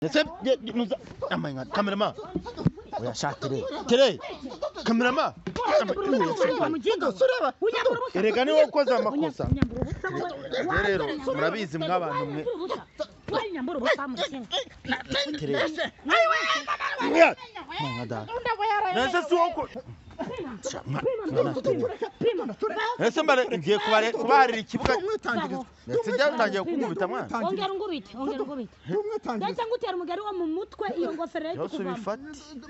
Ese amaye cameraman. Oya sha tere. Tere. Cameraman. Erega ni wowe ukoze amakosa. Rero murabizi mw'abantu mwe. Tere. Nese si wowe. Ese mbare ngiye kubarira ikibuga ndetse byatangiye kukubita mwana. Ongera ungubite, ongera ungubite. Ndetse ngutera umugeri wo mu mutwe iyo ngofero yo kuvamo.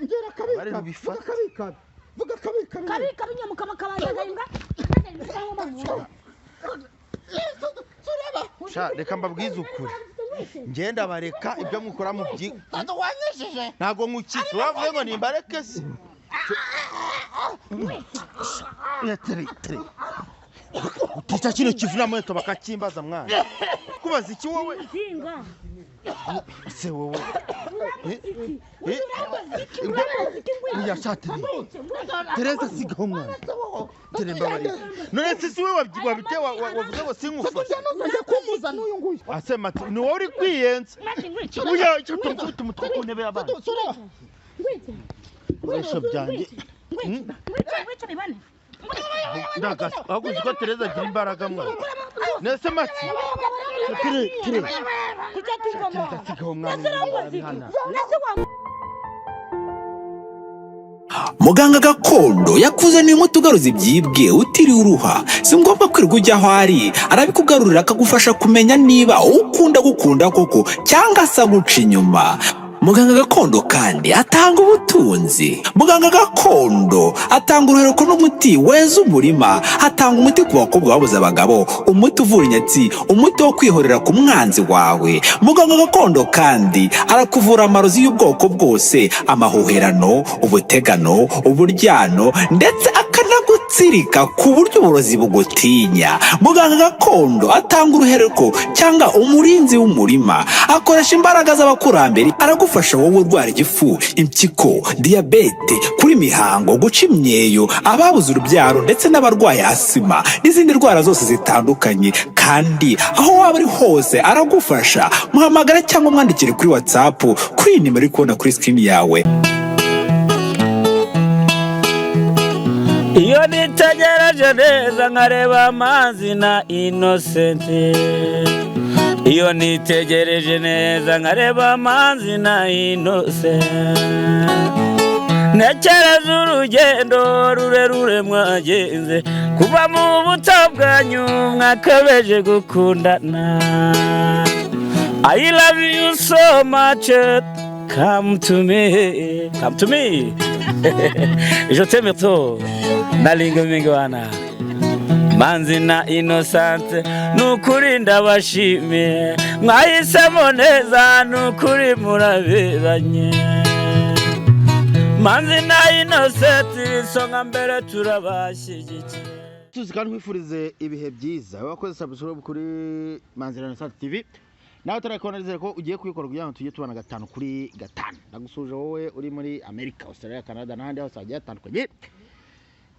Ngera kabika. Vuga kabika. Kabika binyamuka makabaza imbwa. Sha reka mbabwize ukuri. Ngenda bareka ibyo mukora mu byi. Ntago nkukitse uravuze ngo nimbareke se. Tere tere. Utica kino kivuna mweto bakakimbaza mwana. Kubaza iki wowe? Se wowe. Ya shatiri. Tereza sigaho mwana. Tere mbabarira. None se si wewe wabite wavuze ngo sinkufashe. Kumuza n'uyu nguyu. Asema ni wowe uri kwiyenza. Uya icyo tumukubita umutwe ku ntebe y'abana. Ibikoresho byanjye. Ndagasa ahubwo uzi ko Tereza agira imbaraga mwana. Nese mati. Tere tere. Tereza sigaho mwana. Muganga gakondo yakuzaniye umuti ugaruza ibyibwe utiriwe uruha. Si ngombwa kwirirwa ujya aho ari, arabikugarurira akagufasha kumenya niba ukunda gukunda koko cyangwa se aguca inyuma. Muganga gakondo kandi atanga ubutunzi. Muganga gakondo atanga uruhereko n'umuti weza umurima, atanga umuti ku bakobwa babuze abagabo, umuti uvura inyatsi, umuti wo kwihorera ku mwanzi wawe. Muganga gakondo kandi arakuvura amarozi y'ubwoko bwose, amahuherano, ubutegano, uburyano, ndetse akanagutsirika ku buryo uburozi bugutinya. Muganga gakondo atanga uruhereko cyangwa umurinzi w'umurima, akoresha imbaraga z'abakurambere, aragufasha wowe urwara igifu, impyiko, diyabete, kuri mihango, guca imyeyo, ababuze urubyaro ndetse n'abarwaye asima n'izindi ndwara zose zitandukanye. Kandi aho waba uri hose aragufasha. Muhamagara cyangwa umwandikire kuri WhatsApp kuri iyi nimero uri kubona kuri screen yawe. Iyo nitegereje neza nkareba Amazi na Innocent. Iyo nitegereje neza nkareba Amazi na Innocent. Ntekereza urugendo rurerure mwagenze kuva mu buto bwanyu mwakabeje gukundana. I love you so much, come to me, come to me. Je t'aime trop, nalinga mingwana. Manzi na Innocent nukuri ndabashimiye, mwahisemo neza nukuri muraberanye. Manzi na Innocent isonga mbere turabashyigikiye. Tuzi kandi nkwifurize ibihe byiza. Wakoze subscribe kuri Manzi na Innocent TV. Nawe utarakora nizere ko ugiye kuyikora kugira ngo tujye tubana 5 kuri 5. Ndagusuje wowe uri muri America, Australia, Canada n'ahandi hose hagiye hatandukanye.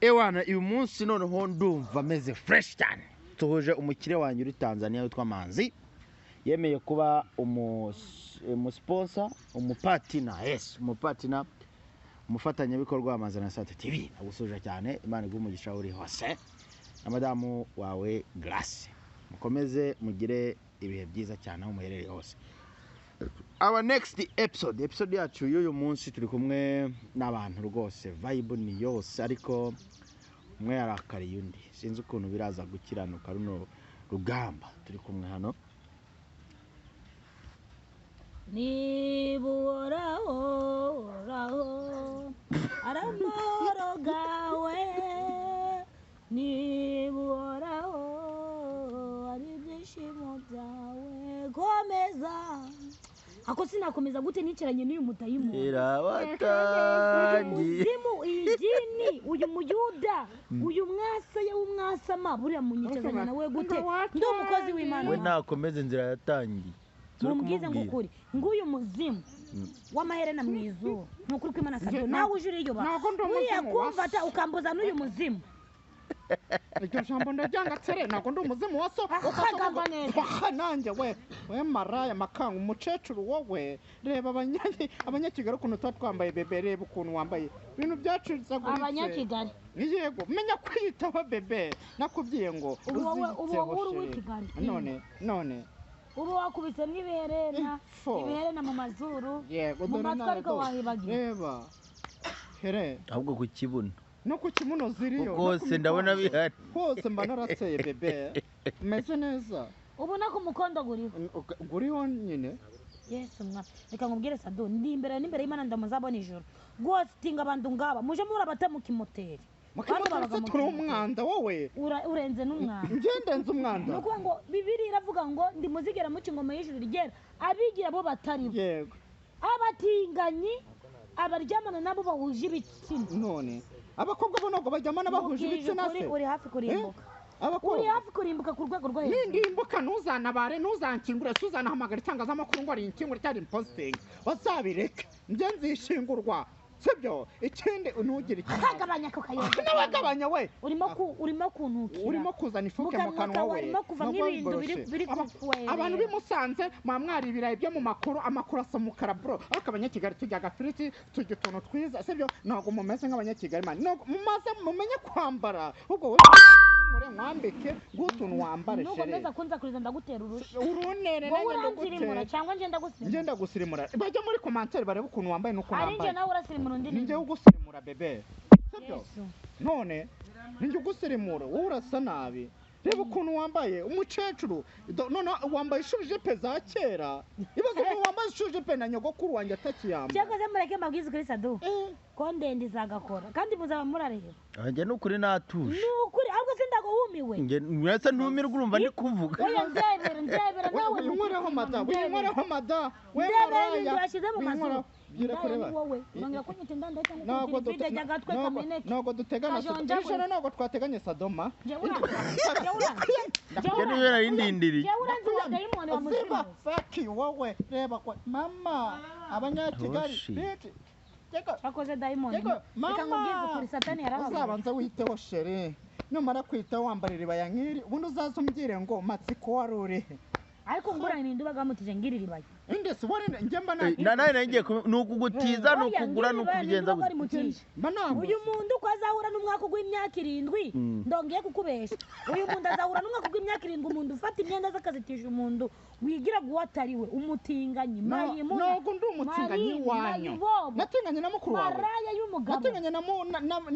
Ewana uyu munsi noneho ndumva ameze fresh cyane. Tuhuje umukire wanyu uri Tanzania witwa Manzi. Yemeye kuba umusponsor, umupartner, yes, umupartner, umufatanyabikorwa wa Manzi na Innocent TV. Ndagusuje cyane, Imana iguhe umugisha uri hose. Na madamu wawe Grace. Mukomeze mugire ibihe byiza cyane aho muherereye hose. Our next episode, episode yacu y'uyu munsi turi kumwe n'abantu rwose vibe ni yose, ariko umwe yarakariye undi. Sinzi ukuntu biraza gukiranuka runo rugamba turi kumwe hano. Niba uhoraho uhoraho aramahoro gawe, niba uhoraho ari ibyishimo byawe, komeza. Ako sinakomeza gute nicaranye n'uyu mudayimoni. Irabatangiye. Uyu iyi uyu muyuda, uyu mwasaya w'umwasama, buriya munyicazanya nawe gute? Ndi umukozi w'Imana. We nakomeze inzira yatangiye. Mumbwize ngo ukuri, nguyu muzimu w'amaherena mu izuru, ni ukuri kw'Imana sabyo, nawe uje uriyoba. Buriya kumfata ukambuza n'uyu muzimu. Iryo jambo ndaryanga tsere, ntabwo ndi umuzimu wa so. Akagagwa neza. Waha nanjye we we maraya makanga umukecuru wowe. Reba abanyakigali ukuntu tuba twambaye bebe, reba ukuntu wambaye ibintu byacizaguritse. Abanyakigali. Yego, menya kwiyitaho bebe, nakubwiye ngo Ubu wowe ubu uziyiteho wowe uri chérie. uw'ikigali. None Ubu wakubisemo ibiherena, Fo. ibiherena mu mazuru, Yego, mu dore matwi nawe ariko do. wahibagiwe. Reba here Ahubwo ku kibuno. No ku kibuno ziriyo, no ku Hose ndabona migongo. bihari. Hose mba naraseye bebe, meze neza. Ubu no ku mukondo guriho. Guriho nyine. Yesu mwa, reka nkubwire Sadu, ndi imbere n'imbere y'Imana ndamuzabona ijoro. Rwose tinga abantu ngaba, muje murabata mu kimoteri. Bano babaga Mukimoteri mu se turi kimoteri. umwanda wowe. Urenze n'umwanda. Ngendenze umwanda. Ni ukuvuga ngo Bibiliya iravuga ngo ndimuzigera muca ingoma y'ijuru ryera, abigira bo batari bo. Yego. Abatinganyi, abaryamana nabo bahuje ibitsina. None abakobwa bo ntabwo baryamana bahuje Mubwije ibitsina ukuri, se? uri hafi kurimbuka. Abakobwa. Uri hafi kurimbuka ku rwego rwo hejuru. Nindimbuka ntuzanabare, ntuzankingure, suzanahamagara itangazamakuru ngo rinkingure cyangwa rimpositinge, bazabireke njye nzishingurwa, sibyo? Ikindi ntugire ikintu. Kagabanya ako kayoga. N'abagabanya we. Urimo kuntukira. Urimo kuzana ifuke Mu mu kanwa kanwa kawe we. harimo kuvamo Ntabwo ibintu biboroshe. biri kukwera. Abantu b'i Musanze muba mwari ibirayi byo mu makuru, amakuru asa umukara bro, ariko abanyakigali turya agafiriti, turya utuntu twiza, sibyo? Ntabwo mumeze nk'abanyakigali man, ntabwo mumaze mumenye kwambara, ahubwo wowe mure mwambike ng'utuntu wambare chérie. Nukomeza kunzakuriza ndagutera urushyi. Urunere Wowe nanjye uransirimura ndagutera. cyangwa njye ndagusirimura? Njye ndagusirimura. Bajya muri commentaire barebe ukuntu wambaye n'ukuntu Ari njye wambaye. nawe urasirimura undi Ni njye ni ugusirimura bebe, sibyo? Yesu. None ninjye ugusirimura, wowe urasa nabi. Reba ukuntu wambaye umukecuru. None wambaye ishujipe za kera. Ibaze umuntu wambaye ishujipe na nyogokuru wanjye atakiyambaye. Cyakoze mureke mbabwize ukuri Sadu. Ko ndende izagakora kandi muzaba murareba. Njye nukuri natuje. Ni ukuri ahubwo sindago wumiwe. Njye mwese ntumirwa urumva ndi kuvuga. Oya ndebera nawe. Winkoreho mada, winkoreho mada, we Ndebera maraya. ibintu bashyize mu mazuru. Winkoreho. Bwira Ndaya kureba. ni wowe. Urongera kunyita indanda ahita Ntabwo ngukubita ivide ry'agatwe kameneke. ntabwo dutegana Kajonjagure. ijoro, ntabwo twateganye Sadoma. Njyewe uranzi. Njyewe uranzi. Njye niyo nari ndindiriye. Njyewe uranzi wa dayimoni wa Ziba muzimu. fuck you wowe, reba kwa mama abanyakigali. Oshi. Bitch. Yego. Akoze dayimoni. Yego, Reka mama. nkubwize ukuri Satani yarababaye. Uzabanza witeho chérie, numara kwitaho wambara iribaya nk'iri, ubundi uzaze umbwire ngo matsiko wari urihe. Ariko ngurane ninde ubaga wamutije ngira iribaya. Inde si wari njye mba na Na nawe nari ngiye ni ukugutiza, ni Oya, ukugura, ngira ni iribaya ninde ukubigenza ubaga gute. warimutije. Mba naguze. Uyu muntu uko azahura n'umwaka w'imyaka 7, ndongeye kukubesha. Uyu muntu azahura n'umwaka w'imyaka 7, umuntu ufata imyenda ze akazitisha umuntu wigira guwo atari we, umutinganyi, mayimuna. Ntabwo ndi umutinganyi Marine, wanyu. mayibobo. Natinganye na mukuru wawe. Maraya y'umugabo. Natinganye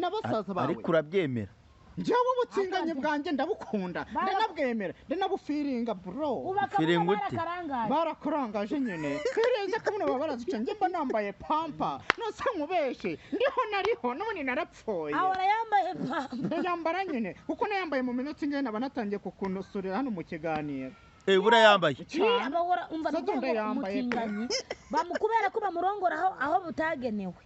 na basaza bawe. Ariko urabyemera. Njyewe ubutinganyi bwanjye ndabukunda, ndanabwemera, ndanabufiringa bro. Ubu akabona Firinga ute? barakarangaje. Barakurangaje nyine. Fireze kamwe baba barazica, njye mba nambaye pampa. Nose nkubeshe, ndiho nariho n'ubundi narapfuye. Ahora yambaye pampa. Ndayambara nyine kuko nayambaye mu minota ingahe naba natangiye kukunusurira hano mu kiganiro. Buriya yambaye. Cyane. Abahora umva Sadu nukuvuga ngo ndayambaye pe. umutinganyi bamukubera ko bamurongora aho butagenewe.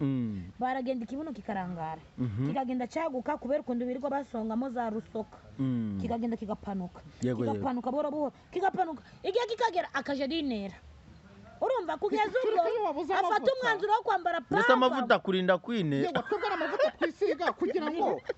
Baragenda ikibuno kikarangara, kikagenda cyaguka kubera ukuntu birirwa basongamo za rusoka, kikagenda kigapanuka, Yego, yego. kigapanuka buhoro buhoro, kigapanuka igihe kikagera akaja rinera. Urumva kugeza ubwo Tureke iyo wabuze afata amavuta. umwanzuro wo kwambara Mbese pampa. amavuta kurinda kwine. Yego, twebwe ari amavuta twisiga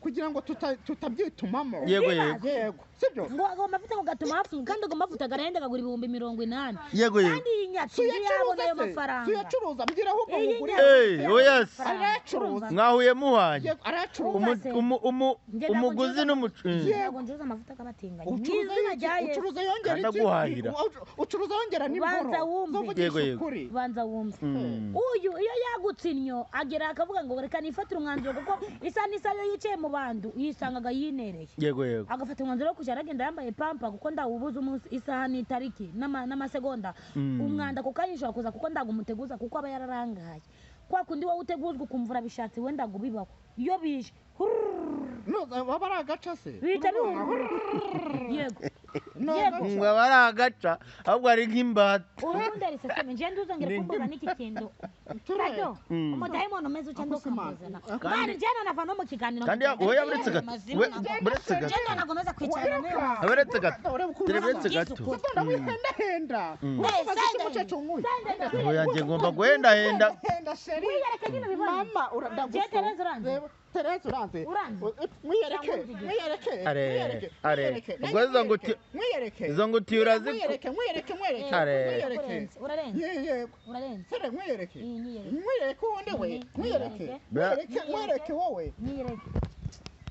kugira ngo tutabyitumamo. Yego, yego. Yego, sibyo? Ngo ago mavuta ngo gatuma hafunga, kandi ago mavuta garahenda kagura 80,000. Yego, yego. Kandi iyi nyatsi ntiyabona ayo mafaranga. Suyacuruza, mbwira ahubwo Iyi ngugurire. nyatsi Eh, oya se. Arayacuruza. Mwahuye muhanye. Yego, arayacuruza. Umva se. Yego. Umuguzi n'umucu. Ntabwo ncuruza amavuta y'abatinganyi. Mu Ucuruza izina iki? rya Yesu. Ucuruza yongera Kandi iki? aguhahira. Ucuruza yongera n'imboro. Banza wumve. Zovugisha Yego, yego. ukuri. Banza wumve. Uyu iyo yagutse innyo agera akavuga ngo reka nifatire umwanzuro, kuko isa n'isaha iyo yicaye mu bantu yisangaga yinereye. Yego, yego. Agafata umwanzuro wo kujya aragenda yambaye pampa, kuko ndawubuza umunsi isaha n'itariki n'amasegonda. Umwanda kuko ayishobora kuza, kuko ndagumuteguza, kuko aba yararangaye. Kwa kundi wowe uteguzwa ukumva urabishatse, wenda ngo bibaho. Iyo bije No, waba ari agaca se? bihita bihurura. Yego. No, Yego. agaca. Ngo aba ari agaca, ahubwo ari nk'imbata. Urukundo riseseme nje nduzongera kumbuza n'iki kintu. Ture. Sado, umudayimoni umeze utya ndokambuzana. Mani njye nanava no mu kiganiro. Kandi oya buretse gato. Buretse gato. Njye nagomeza kwicarana nawe. Buretse gato. Ureba ukuntu Buretse asa. gato. Sado ndawihendahenda. Urabaza iki mukecuru nk'uyu? Oya njye ngomba guhendahenda. Henda sheri. Wiyereke nyine ubibone. Mama, Njye Tereza uranzi. Reba, Tereza uranze. Uranze. Mwiyereke, Cyangwa mwiyereke, Are, mwiyereke, are. mwiyereke, Ubwo izo nguti- mwiyereke, izo ngutiya urazi mwiyereke, mwiyereke, mwiyereke, Are. mwiyereke. Urarenze, urarenze, Yego. urarenze. Sere mwiyereke. Iyi nyiyereke. Mwiyereke uwundi we, mwiyereke. Mwiyereke, mwiyereke wowe. Nyiyereke.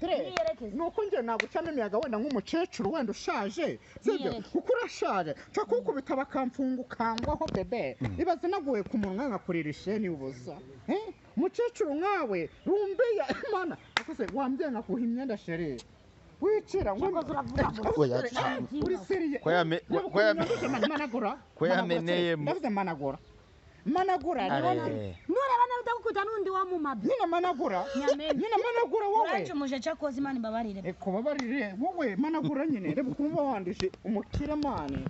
Tere, Mwiyereke. nuko njye nagucamo imiyaga wenda nk'umukecuru wenda ushaje, sibyo? Mwiyereke. Kuko urashaje, nshaka kukubita bakamfunga ukangwaho bebe. Ibaze naguye ku munwa nkakurira isheni ubusa. Umukecuru nkawe, rumbiya, Imana. Akoze wambye nkakuha imyenda sheri. Wicira ngo Cyakoze uravuga ngo Oya, uri seriye. Ko yame- Reba ko yame- ukuntu nanduje managura. ko yameneyemo. Ndavuze managura. Managura, Are. nureba nawe utagukubita n'undi wo mu mabyi. nyine managura. Nyamena. Nyine managura wowe. Urancumuje cyakoze Imana imbabarire. Kubabarire wowe managura nyine, reba ukuntu uba wanduje umukire mani.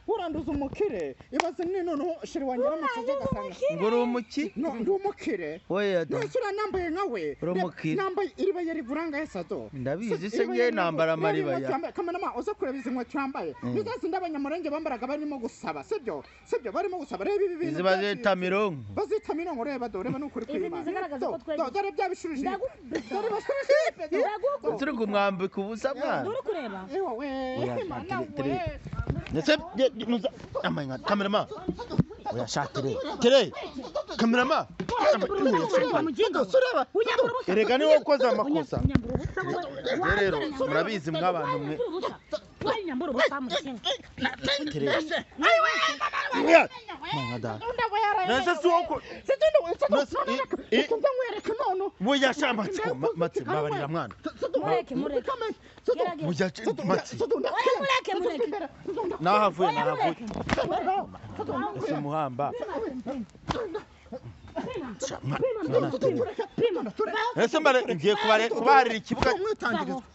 Uranduza umukire, ibaze ni noneho sheri wanjye aramutse aje agasanga. Ngo uri umuki? No, ndi umukire. Oya da. None se uranambaye nkawe? Uri umukire. Nambaye iribaya rigura angahe Sado? Ndabizi se njye nambara amaribaya. Kamanama uza kureba izi nkweto yambaye. Ni za zindi abanyamurenge bambaraga barimo gusaba, sibyo? Sibyo, barimo gusaba. Reba ibi bintu. Izi bazita mironko. Bazita mironko, reba dore, reba n'ukuri Izi ni kw'Imana. izigaragaza ko twege- Dore bya bishurije. Ndagukubita. Dore bashurije. Ndagukubita. Turi kumwambika ubusa mwana. Uri kureba? Ewa we, Oya, Imana tere- we. Ndetse nuza amanywa kamerama. Oya sha tere. Tere. Kamerama. Erega niwe ukoze amakosa. Rero murabizi mw'abantu mwe. Tere. Oya. Mwana da. Nese si wowe. Oya sha matsiko matsi mbabarira mwana. Mureke, mureke. Gerageza. Oya matsi. Oya, mureke, mureke. Nahavuye Oya, nahavuye. mureke. Ese muhamba. Ese mbare ngiye kubare kubaharira ikibuga.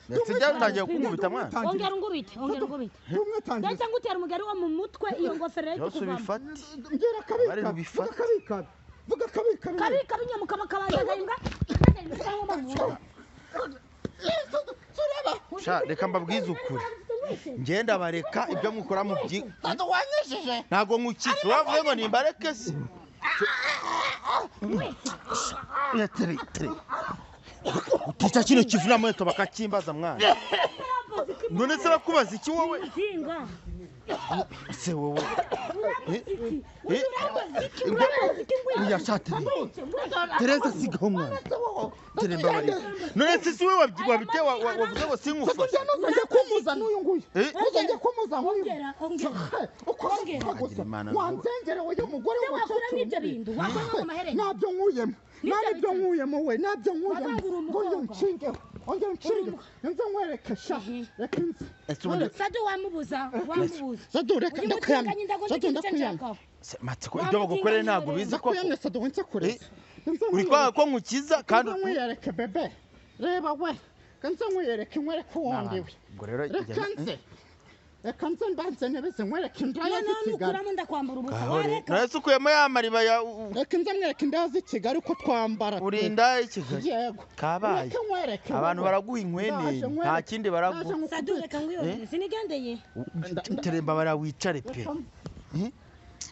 Ndetse byatangiye kukubita mwana. Ongera ungubite, ongera ungubite. Ndetse ngutera umugeri wo mu mutwe iyo ngofero yahita Byose ikuvamo. ubifate. Mbwira Bari kabika, bubifate. vuga kabika, vuga kabika. Kabika binyamuka bakabaza imbwa. Sha reka mbabwize ukuri. Ngenda bareka ibyo mukora mu byi. Ntago nkukize. Uravuze ngo nimbareke se. Oya tere tere. Utica kino kivuna mweto bakakimbaza mwana. None se bakubaza iki wowe? Muzinga. Se wowe. Urambaza iki? Urambaza iki? Oya sha tere. Tereza sigaho mwana. Tere mbabarira. None se si wowe wabite wavuze ngo sinkufashe. Ntuzongere kumuza n'uyu nguyu. Ntuzongere kumuza nk'uyu. Ongera, ongera. Ukora gusa. Wanzengere wowe mugore Wakuramo ibyo bintu, wakuramo amaherena. Ntabyo nkuyemo. Ntabyo nkuyemo we, ntabyo nkuyemo. Wazangura umukobwa. Ngo nshingeho. Ongera nshinge. Nze nkwereke sha. Reka nze. Sadu wamubuza, wamubuza. Sadu reka Uyu ndakwiyamye. mutinganyi ndago Sadu nzi icyo ndakwiyamye. nshaka. Matsiko ibyo bagukoreye ntabwo bizi ko Ndakwiyamye Sadu winsekureze. uri kwanga ko nkukiza kandi kandi nkwiyereke bebe. Reba we. Nze nkwiyereke nkwereke uwundi we. Ubwo rero Reka nze. Reka nze mbanze ntebe nkwereke indaya Noneho z'i Kigali. nukuramo ndakwambura ubusa. Wareka. None se ukuyemo ya mariba ya Reka nze mwereke indaya z'i Kigali uko twambara. urinda i Kigali. Yego. Kabaye. Reka nkwereke. Abantu baraguha inkwenene nta kindi baraguha. Sadu reka ngwiyongere. Sinigendeye. Tere mbabara wicare pe.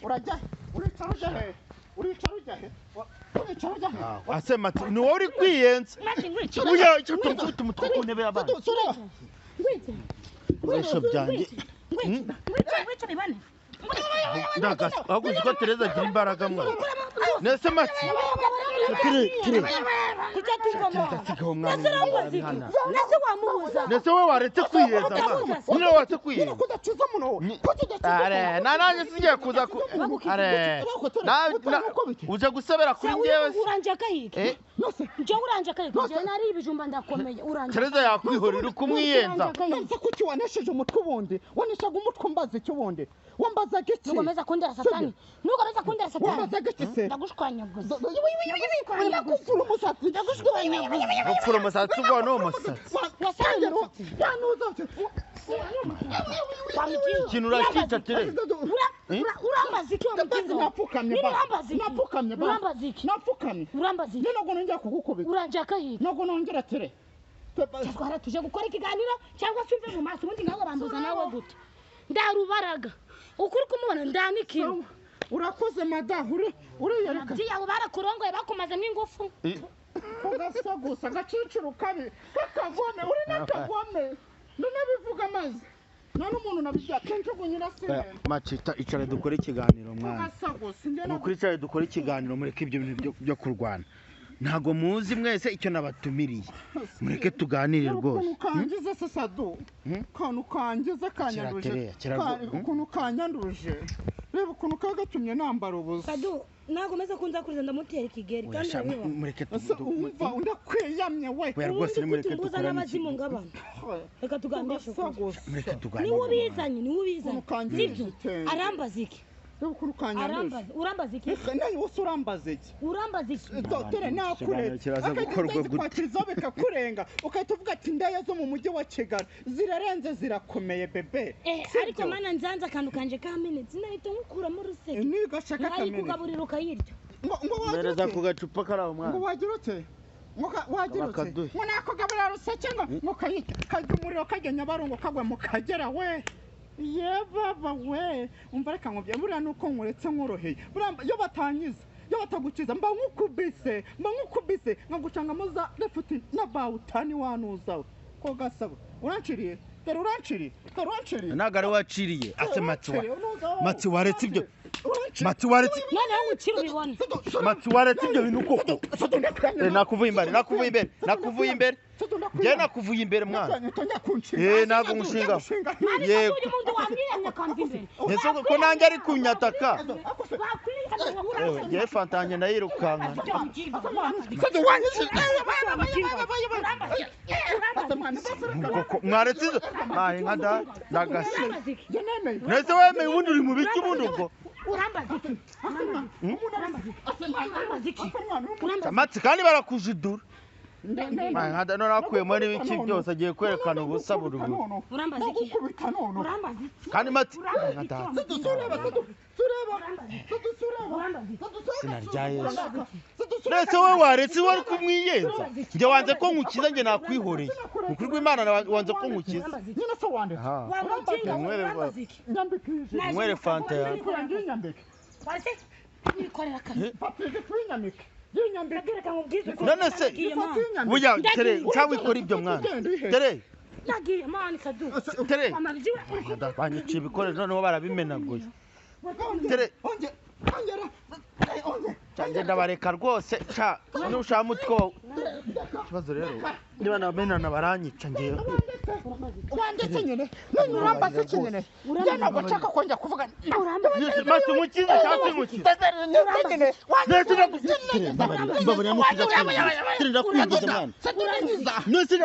Urajya uricara ujya he? Uricara ujya he? Uricara ujya he? Ase mati ni wowe uri kwiyenza. Mati ngwice. Oya icyo tumukubita umutwe ku ntebe y'abana. Sureba. Ngwice. Ibikoresho byanjye. Ngwice. Ngwice, ngwice bibane. Ndagasa. Ahubwo uzi ko Tereza agira imbaraga mwana. Nese mati. Tere tere. Kuki atungoma? Sigaho mwana. Nese urambaza iki? Nese wamubuza. Nese wowe waretse kwiyeza mwana. Nyine waretse kwiyeza. Kudacuza umuntu. Kudacuza. Are, na nanjye singiye kuza ku Are. Na uje gusebera kuri njyewe se. Uranje akahike. Eh, Njye uranje akahike. Njye nari ibijumba ndakomeye. Uranje. Tereza yakwihorera uri kumwiyenza. Nonse kuki wanesheje umutwe ubundi? Waneshaga umutwe umbaza iki ubundi? Wambazaga iki? Nukomeza kundera satani. Nukomeza kundera satani. Wambazaga iki se? Ndagushwanyaguza. Ndagupfura umusatsi. Ndagushwanyaguza. Gupfura umusatsi ubwo ni umusatsi. Ikintu urakica Tereza. Urambaza iki wa mukingo? Napfukamye Nyine ba. urambaza iki? Napfukamye ba. Urambaza iki? Napfukamye. Urambaza iki? Ntabwo nongera kugukubita. Uranje akahike. Ntabwo nongera tere. Twara tuje gukora ikiganiro cyangwa se umve mu maso ubundi nkawe bambuza nawe gute? Ndarubaraga. Ukuri kumubona ndanikira. Urakoze madamu, uriyereka. Ababyeyi abo barakurongoye bakumazemo ingufu. Kugasa gusa agaciciro kabi kakagome, uri n'akagome, ndanabivuga maze nta n'umuntu nabijya kenshi ubwo nyirasire. Macita, icara dukore ikiganiro mwana. Kugasa gusa njye. Ni ukuri, icara dukore ikiganiro, mureke ibyo bintu byo kurwana. Ntabwo muzi mwese icyo nabatumiriye, mureke tuganire rwose. Ukuntu kangize se Sadu? Hmm? Ukuntu kangize kanyanduje. Kiratereya, Ukuntu kanyanduje, reba ukuntu kagatumye nambara ubusa. Sadu nagomeza kunzakuriza ndamutera ikigeri Oya, kandi sha, urabibona. mureke Ese umva undakwiyamye we. Oya, rwose Ubundi nimureke kuti mbuza dukorane n'abazimu ngabana, reka tuganishe Kugasa ukuri. gusa. Mureke tuganire. Niwe ubizanye, niwe ubizanye. Ukuntu kangirije Sibyo? igitenge. Arambaza iki? Reba ukuntu kanyanduje. Arambaza, urambaza iki? Reka nawe wose urambaza iki? Urambaza iki? Dore Ikiganiro nakuretse kiraza gukorwa gute? kwakirizaho bikakurenga, ugahita uvuga ati indaya zo mu mujyi wa Kigali zirarenze, zirakomeye bebe. Eh, Sibyo? ariko mana, nzanze akantu kanje kamenetse, nahita nkukuramo uruseke. Nigashaka kamere. Nkayikugaburira ukayirya. Ngo wagira Mpereza ute? ku gacupa kari aho Ngo mwana. wagira ute? Ngo wagira ute? Bakaduhe. Ngo nakugaburira ruseke ngo kayirya kajya umuriro kajya Nyabarongo kagwa mu Kagera we. Ye baba we, umva, reka nkubye, buriya nuko nkuretse nkoroheye, buriya iyo batanyiza, iyo batagukiza, mba nkukubise nkagucangamo za refuti na bawutani wanuzawe ko gasaba. Uranciriye, dore uranciriye, dore uranciriye. Ntabwo ari waciriye ase Matsi wa Matsi, waretse ibyo. Uranciriye. Matsi, waretse. Noneho ngucire ubibone. Matsi, waretse ibyo bintu koko. Eh, nakuvuye imbere, nakuvuye imbere, nakuvuye imbere, njye nakuvuye imbere mwana. Eh, ntabwo ngushinga. Yego. Uyu muntu wamwiremye akamva imbere. Ese ko nanjye ari kunyataka? Bakwiremye. Ewe, njyewe fantanye ndayirukanka. Koko mwaretse izo mayi nka da ndagase. Nese wemeye, ubundi uri mu biki ubundi ubwo? Urambaza iki? Urambaza iki? Urambaza? Matsi, kandi barakujidura. Mayi nka da, none akuyemo n'ibiki byose, agiye kwerekana ubusa buri buri. Urambaza iki? Urambaza iki? Kandi Matsi nka da. Izina rya Yesu. Nese wowe waretse, wari kumwiyenza, njye wanze ko nkukiza, njye nakwihoreye ukuri rw'Imana, wanze ko nkukiza. Urambaza iki? Nyine se wanditse? Aha. Wa mukinga we, Nywere urambaza iki? Nyambikije. Nywere fanta yawe. Yinyambike. Waretse nikorera akazi. Yinyambike, yinyambike. Reka nkubwize ukuri. None se- Nagiye mani. Burya tere cyangwa ikora ibyo mwana, tere. Nagiye mani Sadu. Tere. Amabyi we. Banyiciye ibikoresho, noneho barabimenaguye. Tere. Njye ndabareka rwose, ca nushaka mutwe wawe ikibazo rero, niba namenana baranyica ngewe. Wanditse nyine none urambaza iki nyine? Njye ntabwo nshaka kongera kuvuga. Mati, nkukize cyangwa sinkukize? Nyine. Nese ndakukize, mbabarira, mbabarira, nkukiza, tere, ndakwingiza mwana. Nese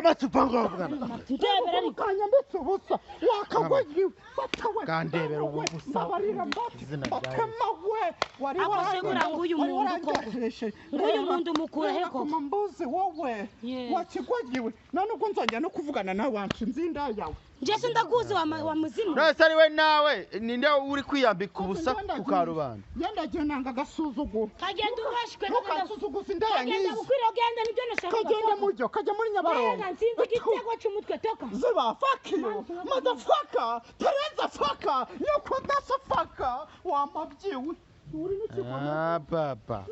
mati, upanga wavugana. Ndebera ariko. Kanyambitse ubusa wakagwagiwe, fata we. Kandebera ubu busa. Mbabarira mbate. Izina rya Yesu. Batema we, wari Ako se buriya nguyu wari muntu koko. warangyoheje. Nguyu muntu mukura he Reba koko? ku mbuzi wowe. Yeah. Wakigwagiwe, nta nubwo nzongera no kuvugana nawe, wanshinze inda yawe. Njye sindakuzi wa muzimu. Nese ari we nawe, ninde uri kwiyambika ubusa ku karubanda? Yendagiye, nanga agasuzuguro. Kagenda ubashwe. Ntukansuzuguze indaya Kagenda nk'izi. bukwira, ugenda nibyo nashakaga. Kagenda mujyo kajya muri Nyabarongo. Mbega nsinzi igitego cy'umutwe, toka. Ziba, fuck you, motherfucker, Tereza, fucker, nyoko dasa, fucker, wamabyiwe uri n'ikigoma. Ah, papa,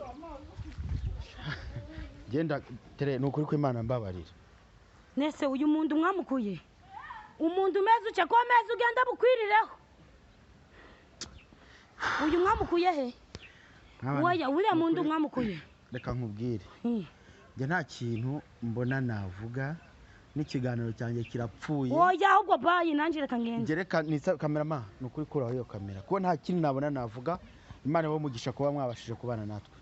genda tere, ni ukuri kw'Imana, mbabarira. Nese uyu muntu mwamukuye? Umuntu umeze uca ko meze ugenda bukwirireho. Uyu mwamukuye he? Oya, uriya muntu mwamukuye. Reka nkubwire. Njye nta kintu mbona navuga, n'ikiganiro cyanjye kirapfuye. Oya, ahubwo bayi nanjye reka ngende. Njye reka nisa kamerama, ni ukuri, kuraho iyo kamera kuko nta kintu nabona navuga. Imana ibahe umugisha kuba mwabashije kubana natwe.